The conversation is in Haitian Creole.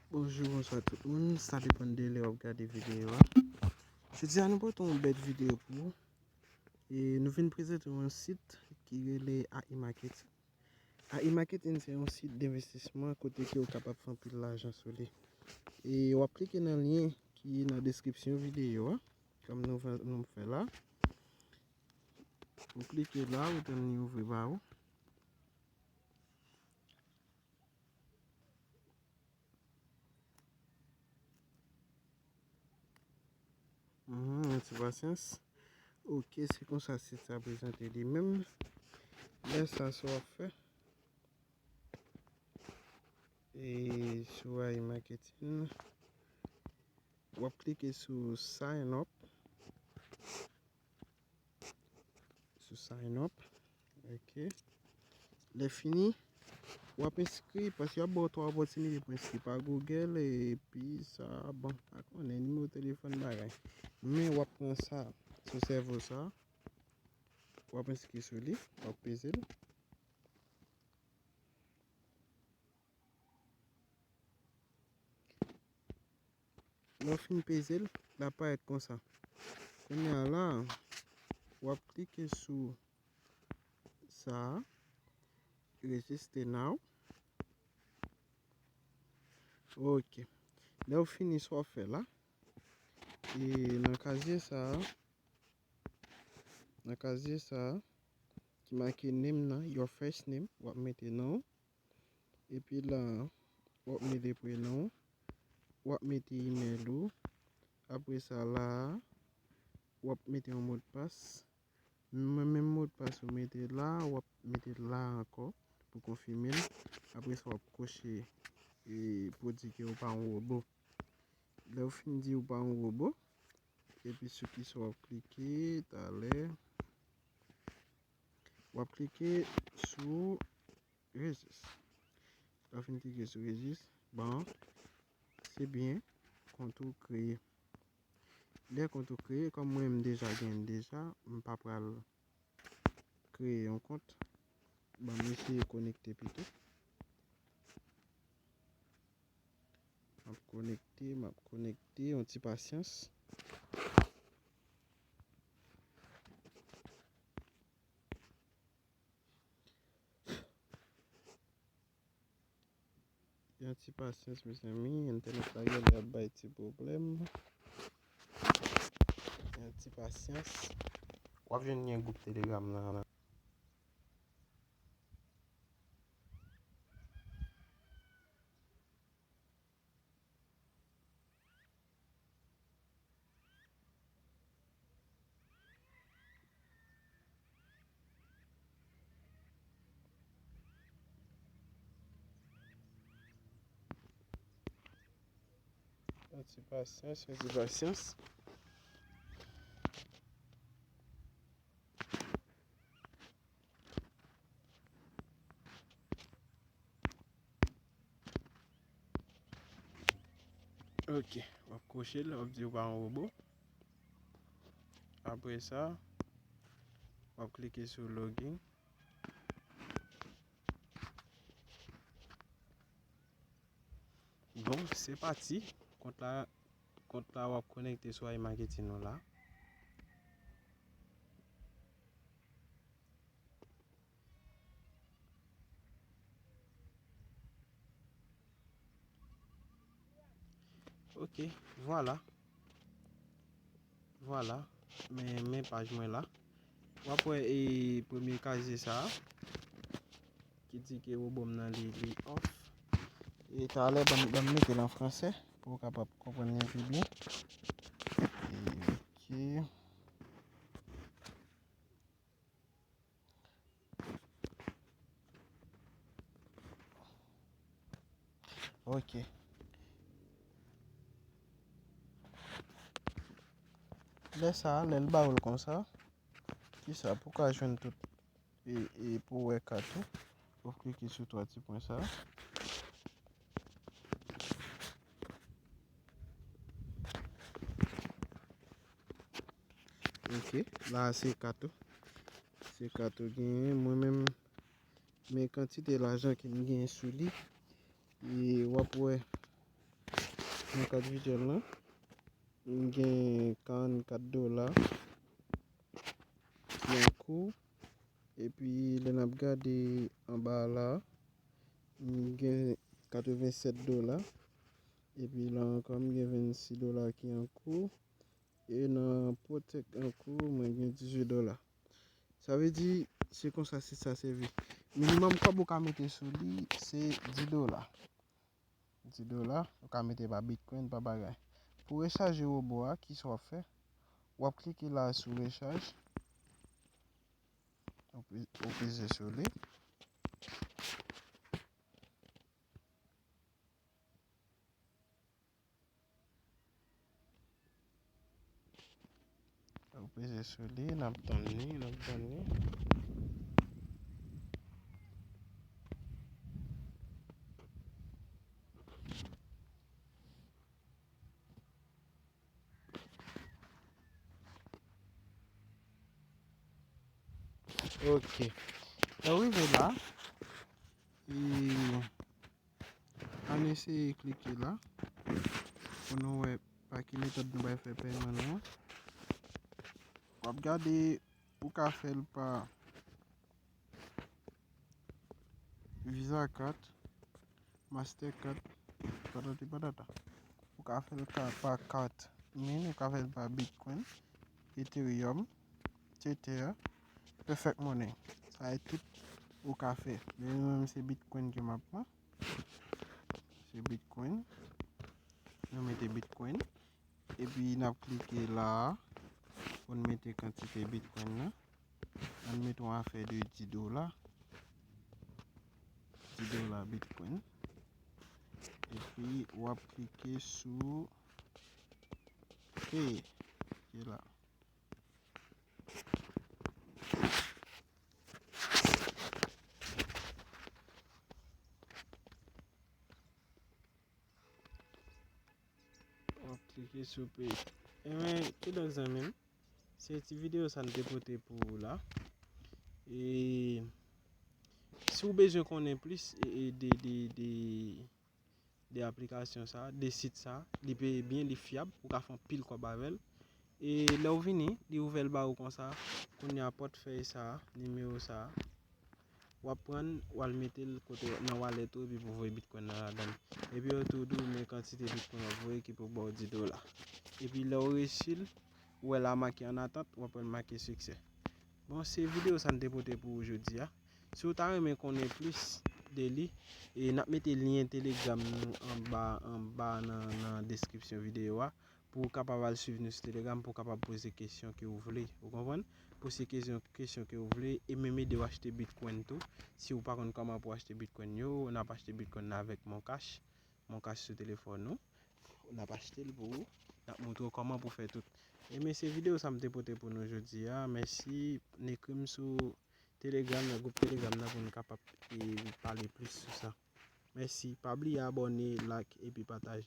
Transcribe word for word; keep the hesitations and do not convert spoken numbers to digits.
Bonjou, bonswa tout moun. Sa depann de lè w ap gade videyo a. Jodi a, nou pote yon bèl videyo pou ou. E nou vin prezante yon sit ki rele A I Marketing. A I Marketing se yon sit denvestisman kote ke w kapab fè anpil lajan sou li. E w ap klike nan lyen ki nan deskripsyon videyo a, kòm nou fè, nou fè la. Ou klike la, ou tann li ouvri ba ou. Mhm, yon ti pasyans. Ok, se konsa sit sa prezante li menm. Lè sa, sa w ap fè, e sou A I Marketing, w ap klike sou sign up. Sou sign up. Ok. Lè fini, w ap enskri, paske y ap ba w twa opòtinite pou enskri pa Google, epi sa, bon, pa konnen nimewo telefòn bagay. Men w ap pran sa, sou sèvo sa, w ap enskri sou li, w ap peze l. Lè w fin peze l, l ap parèt konsa. Kounye a la, w ap klike sou sa a, register now. Ok. Lè w fini, sa w ap fè la, e nan kazye sa a, nan kazye sa a, ki make name nan, your first name, w ap mete non w. Epi la, w ap mete prenon w, w ap mete email ou. Apre sa la, w ap mete yon modpas. Menm, menm modpas ou mete la, w ap mete la ankò pou konfime l. Apre sa, w ap koche, e, pou di ke ou pa yon wobo. Lè w fin di ou pa yon wobo, epi sou kisa w ap klike talè, w ap klike sou Regis. Lè w fin klike sou Regis, bon, se byen, kont ou kreye. Lè kont ou kreye, kòm mwen m deja genyen l deja, m pa pral kreye yon kont. Ban m eseye konekte pito. M ap konekte, m ap konekte, yon ti pasyans. Yon ti pasyans, mezanmi. Entènèt la genlè ap bay ti pwoblèm. Yon ti pasyans. W ap jwenn lyen gwoup Telegram nan la. Yon ti pasyans, yon ti pasyans. Ok, w ap kwoche l, w ap di w pa yon wobo. Apre sa, w ap klike sou login. Bon, se pati. Kont la, kont la w ap konekte sou iMarketing ou la. Ok, vwala. Vwala, men, men paj mwen la. W ap wè e premye kazye sa a ki di ke wobo m nan li, li off. E talè, ban m, ban m mete l an fransè pou w kapab konprann li pi byen. E, ok. Ok. Lè sa a, lè l ba w l konsa, kisa pou w ka jwenn tout, e, e pou w wè kat ou, ou klike sou twa ti pwen sa a. Ok, la a se kat ou. Se kat ou genyen. Mwen menm, men kantite lajan ke m genyen sou li. E w ap wè, Nan kat vityèl lan, m gen karannkat dola ki an kou. Epi lè n ap gade anba la, m gen katrevennsèt dola. Epi la ankò, m gen vennsis dola ki an kou. E nan Protect an kou, mwen gen dizuit dola. Sa vle di, se konsa, se sa sèvi. Minimòm kòb ou ka mete sou li, se dis dola. Dis dola, ou ka mete pa Bitcoin, pa bagay. Pou rechaje wobo a, kisa w ap fè? W ap klike la sou rechaj. Ou pe-, ou peze sou li. Ou peze sou li, n ap tann li, n ap tann li. Ok. Lè w rive la, e, ann eseye klike la pou nou wè pa ki metòd nou pral fè pèyman nou an. W ap gade, ou ka fè l pa Visa Card, Mastercard, patati patata. Ou ka fè l ka, pa kat min, ou ka fè l pa Bitcoin, Ethereum, Tether, Perfect Money. Sa e tout ou ka fè. Men mwen menm se Bitcoin ke m ap pran. Se Bitcoin. Nou mete Bitcoin. Epi n ap klike la a pou n mete kantite Bitcoin nan. Ann mete yon afè de dis dola. Dis dola Bitcoin. Epi w ap klike sou Pay. Ki la. W ap klike sou Pay. Enben, kidonk zanmi m, se ti videyo sa n te pote pou ou la. E si w bezwen konnen plis, e, e, de, de, de, de aplikasyon sa, de sit sa, li peye byen, li fyab, ou ka fè anpil kòb avè l. E lè w vini, li ouvè l ba ou konsa, kounye a pòtfèy sa, nimewo sa, w ap pran, w al mete l kote nan wallet ou, epi pou voye Bitcoin nan ladan l. Epi yo tou di w men kantite Bitcoin w ap voye ki pou ba w dis dola. Epi lè w resi l, ou wè la make an atant, w ap wè l make siksè. Bon, se videyo sa n te pote pou ou jodi a. Si w ta renmen konnen plis de li, e n ap mete lyen Telegram nou anba, anba nan, nan deskripsyon videyo a. Pou w kapab al swiv nou sou Telegram, pou w kapab poze kesyon ke w vle. Ou konprann? Poze kesyon, kesyon ke w vle, e menm ede w achte Bitcoin tou. Si w pa konn kòman pou w achte Bitcoin yo, n ap achte Bitcoin nan avèk Moncash. Moncash sou telefòn ou. N ap achte l pou ou. N ap montre w kòman pou w fè tout. Enben, se videyo sa m te pote pou nou jodi a. Mèsi. N ekri m sou Telegram, nan gwoup Telegram nan pou n kapab, e, pale plis sou sa. Mèsi. Pa bliye abòne, like, epi pataje.